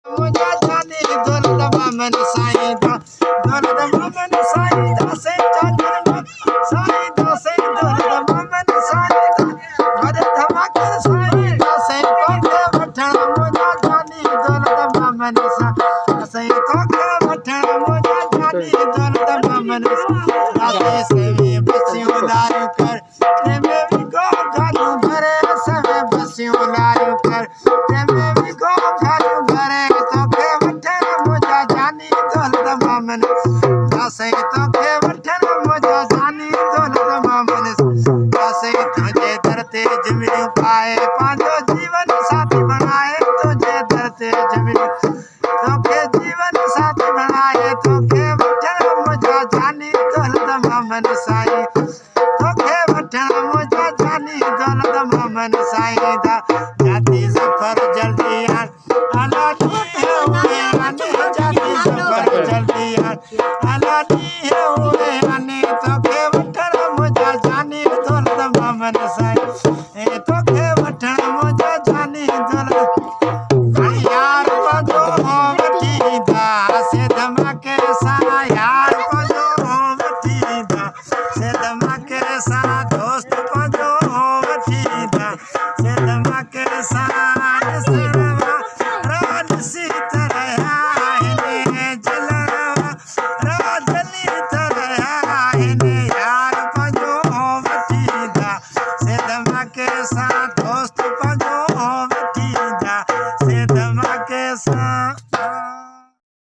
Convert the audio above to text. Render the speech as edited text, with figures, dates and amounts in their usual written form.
منهنجا جاني دولت مامن سائين دا دولت مامن سائين دا سائين چاچن مان سائين دا سائين دولت مامن سائين دا وڏي ڌماڪن سائين دا سائين توکي وٺڻ منهنجا جاني دولت مامن سائين توکي وٺڻ منهنجا جاني دولت مامن دا سائين سوين بسيون لاريون ڪر تنهن ۾ وگهو گاليون ڀري سوين بسيون لاريون ڪر تنهن ۾ وگهو گاليون ڀري توکي وٺڻ منهنجا جاني دولت مامن دا سائين توکي وٺڻ منهنجا جاني دولت مامن دا سائين تنهنجي در تي جهمريون پائي پنهنجو جيون ساٿي بڻائي تنهنجي در تي جهمريون.